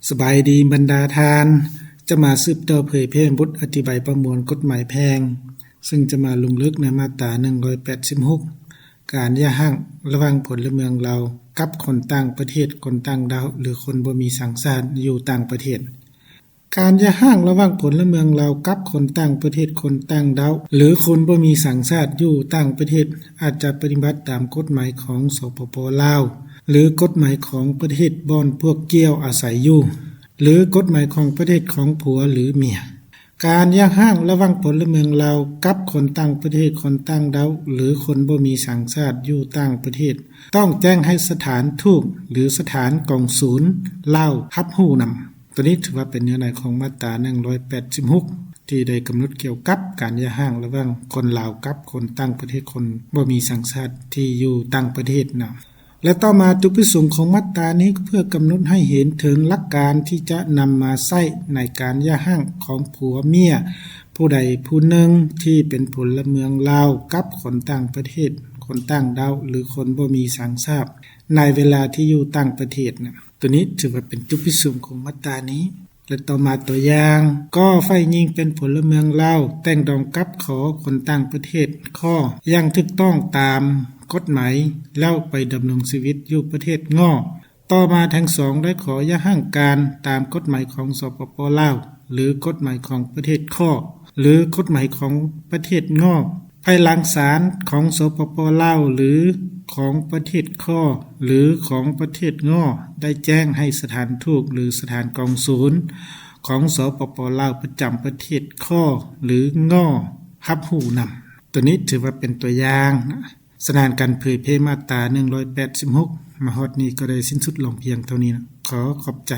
ສະບາຍດີບັນດາທ່ານ, ຈະມາສືບຕໍ່ເຜີຍແຜ່ບົດອະທິບາຍປະມວນກົດໝາຍແພ່ງ, ເຊິ່ງຈະມາລົງເລິກໃນມາດຕາໜຶ່ງຮ້ອຍແປດສິບຫົກ ການຢ່າຮ້າງລະຫວ່າງພົນລະເມືອງລາວກັບຄົນຕ່າງປະເທດ, ຄົນຕ່າງດ້າວ ຫຼື ຄົນບໍ່ມີສັນຊາດຢູ່ຕ່າງປະເທດ. ການຢ່າຮ້າງລະຫວ່າງພົນລະເມືອງລາວກັບຄົນຕ່າງປະເທດ, ຄົນຕ່າງດ້າວ ຫຼື ຄົນບໍ່ມີສັນຊາດຢູ່ຕ່າງປະເທດ ອາດຈະປະຕິບັດຕາມກົດໝາຍຂອງ ສປປ ລາວ ຫຼື ກົດໝາຍຂອງປະເທດບ່ອນພວກກ່ຽວອາໄສຢູ່ ຫຼື ກົດໝາຍຂອງປະເທດຂອງຜົວ ຫຼື ເມຍ. ການຢ່າຮ້າງລະຫວ່າງພົນລະເມືອງລາວກັບຄົນຕ່າງປະເທດ, ຄົນຕ່າງດ້າວ ຫຼື ຄົນບໍ່ມີສັນຊາດຢູ່ຕ່າງປະເທດ ຕ້ອງແຈ້ງໃຫ້ສະຖານທູດ ຫຼື ສະຖານກອງສູນລາວຮັບຮູ້ນຳ. ໂຕນີ້ຖືວ່າເປັນເນື້ອໃນຂອງມາດຕາໜຶ່ງຮ້ອຍແປດສິບຫົກ ທີ່ໄດ້ກຳນົດກ່ຽວກັບການຢ່າຮ້າງລະຫວ່າງຄົນລາວກັບຄົນຕ່າງປະເທດ, ຄົນບໍ່ມີສັນຊາດທີ່ຢູ່ຕ່າງປະເທດນະ. ແລະ ຕໍ່ມາຈຸດປະສົງຂອງມາດຕານີ້ ເພື່ອກຳນົດໃຫ້ເຫັນເຖິງຫຼັກການທີ່ຈະນຳມາໃຊ້ໃນການຢ່າຮ້າງຂອງຜົວເມຍຜູ້ໃດຜູ້ໜຶ່ງທີ່ເປັນພົນລະເມືອງລາວກັບຄົນຕ່າງປະເທດ, ຄົນຕ່າງດ້າວ ຫຼື ຄົນບໍ່ມີສັນຊາດ ໃນເວລາທີ່ຢູ່ຕ່າງປະເທດນະ. ໂຕນີ້ຖືວ່າເປັນຈຸດປະສົງຂອງມາດຕານີ້. ແລະ ຕໍ່ມາຕົວຢ່າງ, ກໍຝ່າຍຍິງເປັນພົນລະເມືອງລາວ ແຕ່ງດອງກັບຂໍຄົນຕ່າງປະເທດ ຂໍ ຢ່າງຖືກຕ້ອງຕາມກົດໝາຍ ແລ້ວໄປດຳລົງຊີວິດຢູ່ປະເທດ ງໍ. ຕໍ່ມາທັງສອງໄດ້ຂໍຢ່າຮ້າງກັນຕາມກົດໝາຍຂອງ ສປປ ລາວ ຫຼື ກົດໝາຍຂອງປະເທດ ຂໍ ຫຼື ກົດໝາຍຂອງປະເທດ ງໍ. ພາຍຫຼັງສານຂອງ ສປປ ລາວ ຫຼື ຂອງປະເທດ ຂໍ ຫຼື ຂອງປະເທດ ງໍ ໄດ້ແຈ້ງໃຫ້ສະຖານທູດ ຫຼື ສະຖານກອງສູນຂອງ ສປປ ລາວ ປະຈຳປະເທດ ຂໍ ຫຼື ງໍ ຮັບຮູ້ນຳ. ໂຕນີ້ຖືວ່າເປັນຕົວຢ່າງ. ສະນັ້ນ ການເຜີຍແຜ່ມາດຕາໜຶ່ງຮ້ອຍແປດສິບຫົກ ມາຮອດນີ້ກໍໄດ້ສິ້ນສຸດລົງພຽງເທົ່ານີ້ນະ. ຂໍຂອບໃຈ.